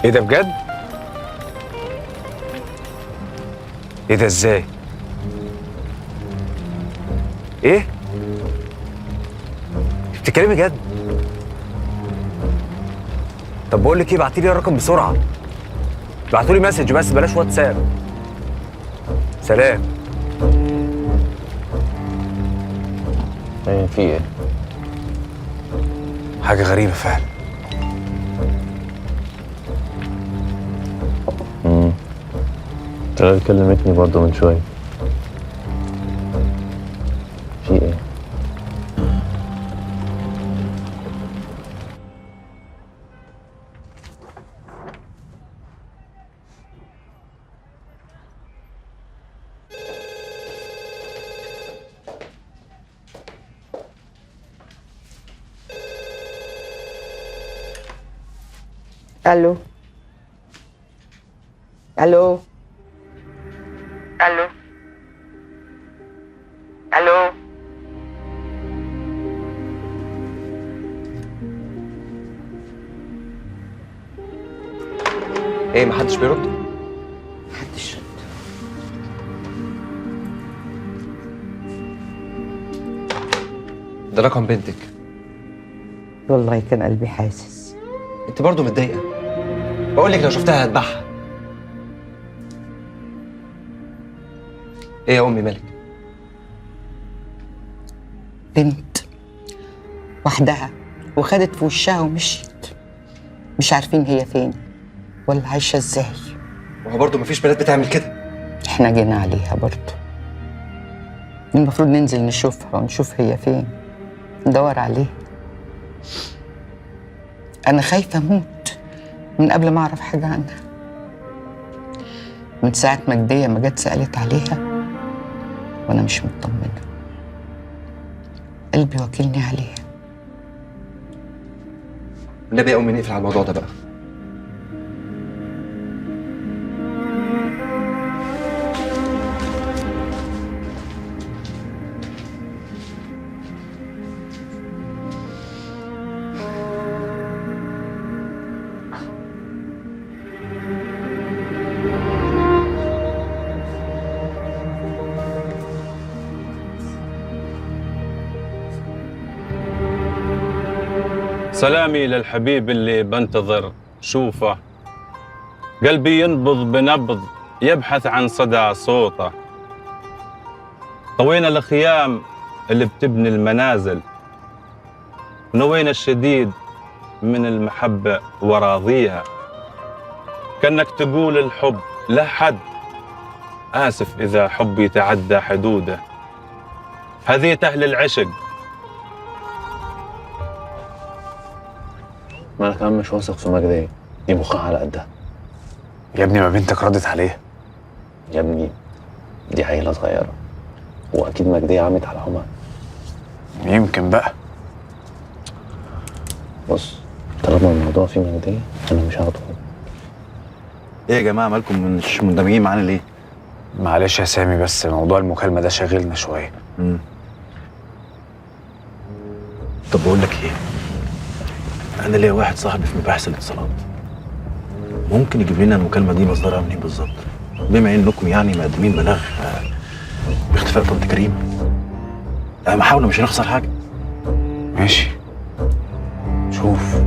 ايه ده بجد؟ ايه ده ازاي؟ ايه؟ بتتكلمي جد؟ طب بقول لك ايه، ابعتي لي الرقم بسرعة. ابعتوا لي message بس، بلاش واتساب. سلام. ايه في ايه؟ حاجة غريبة فعلا. طلال كلمتني برضه من شوية. في ايه؟ الو الو الو الو. ايه محدش بيرد؟ محدش رد. ده رقم بنتك. والله كان قلبي حاسس. انت برضه متضايقة؟ بقول لك لو شفتها هذبحها. ايه يا امي مالك؟ بنت وحدها وخدت في وشها ومشيت، مش عارفين هي فين ولا عايشه ازاي. وهو برضه مفيش بنات بتعمل كده. احنا جينا عليها برضه، المفروض ننزل نشوفها ونشوف هي فين، ندور عليها. انا خايفة اموت من قبل ما اعرف حاجة عنها. من ساعة مجدية ما جت سالت عليها وانا مش مطمنه، قلبي واكلني عليها. النبي يا امي نقفل على الموضوع ده بقى. سلامي للحبيب اللي بنتظر شوفه، قلبي ينبض بنبض يبحث عن صدى صوته. طوينا الخيام اللي بتبني المنازل، ونوينا الشديد من المحبة وراضيها. كأنك تقول الحب له حد، آسف إذا حبي تعدى حدوده. هذه أهل العشق. ما انا كمان مش واثق في مجدية دي، مخها على قدها. يا ابني ما بنتك ردت عليها. يا ابني دي عيلة صغيرة، واكيد مجدية عمت على عمها. يمكن بقى. بص، طالما الموضوع فيه مجدية انا مش هاخده. ايه يا جماعة مالكم مش مندمجين معانا ليه؟ معلش يا سامي، بس موضوع المكالمة ده شاغلنا شوية. طب بقول لك ايه؟ أنا ليا واحد صاحبي في مباحث الاتصالات، ممكن يجيب لنا المكالمة دي مصدرها منين بالظبط، بما إنكم يعني مقدمين بلاغ باختفاء طنط كريم. محاولة مش هنخسر حاجة. ماشي شوف.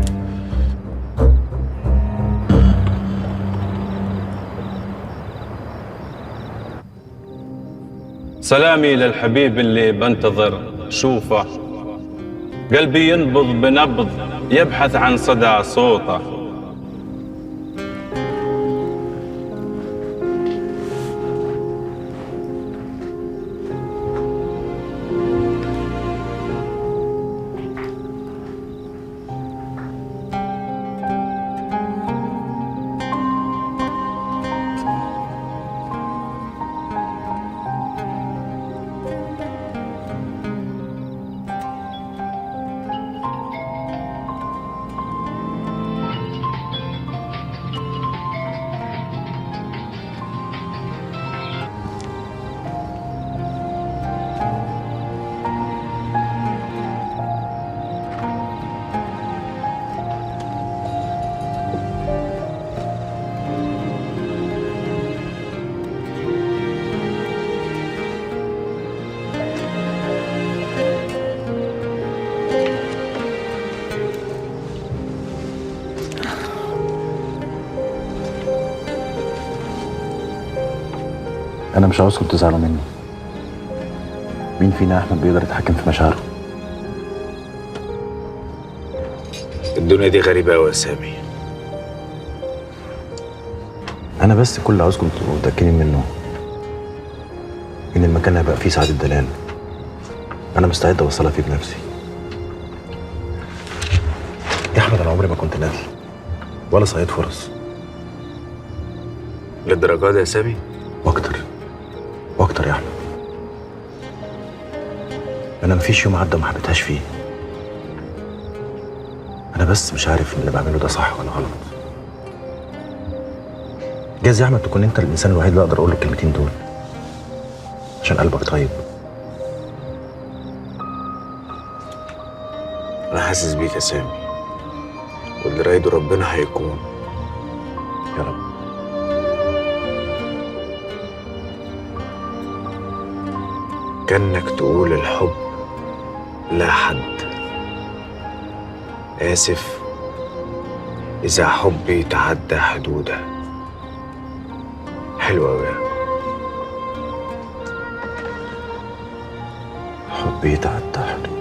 سلامي للحبيب اللي بنتظر شوفه، قلبي ينبض بنبض يبحث عن صدى صوته. انا مش عاوزكم تزعلوا مني. مين فينا يا احمد بيقدر يتحكم في مشاعره؟ الدنيا دي غريبة قوي يا سامي. انا بس كل اللي عاوزكم تبقوا متاكدين منه ان المكان هيبقى فيه سعادة دلال. انا مستعد اوصلها فيه بنفسي. يا احمد انا عمري ما كنت نادل ولا صياد فرص. للدرجة دي يا سامي؟ واكتر واكتر يا احمد. انا مفيش يوم عدى ما حبيتهاش فيه. انا بس مش عارف ان اللي بعمله ده صح ولا غلط. جايز يا احمد تكون انت الانسان الوحيد اللي اقدر اقول له الكلمتين دول، عشان قلبك طيب. انا حاسس بيك يا سامي، واللي رايده ربنا هيكون. يا رب. كأنك تقول الحب لا حد. آسف إذا حبي تعدى حدوده. حلو أوي. حبي تعدى حدوده.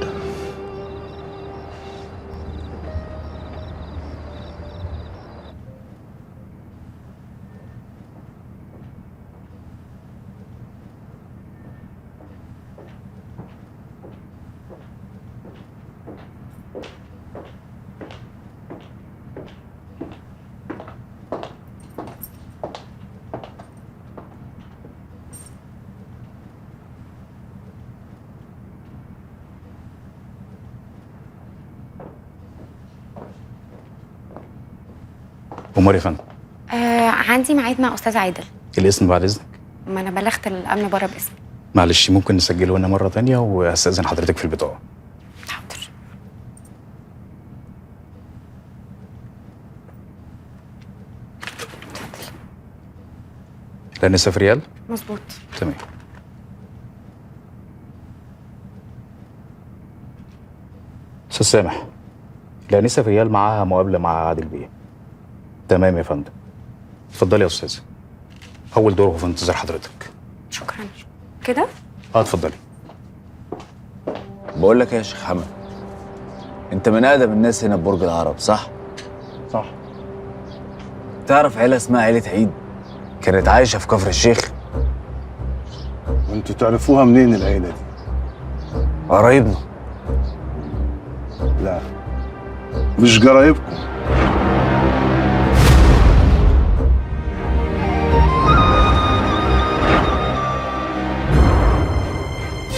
أمور يا فندم. عندي ميعاد مع أستاذ عادل. الاسم بعد إذنك؟ ما أنا بلغت الأمن بره باسمي. معلش ممكن نسجله لنا مرة تانية، وهستأذن حضرتك في البطاقة. حاضر. اتفضل. الأنسة فريال؟ مظبوط. تمام. أستاذ سامح، الأنسة فريال معاها مقابلة مع عادل بيه. تمام يا فندم. اتفضلي يا استاذه. اول دور هو في انتظار حضرتك. شكرا. كده؟ اتفضلي. بقول لك ايه يا شيخ حمد، انت من اقدم الناس هنا ببرج العرب صح؟ صح. تعرف عيله اسمها عيله عيد؟ كانت عايشه في كفر الشيخ. وانتوا تعرفوها منين العيلة دي؟ قرايبنا. لا مش قرايبكم.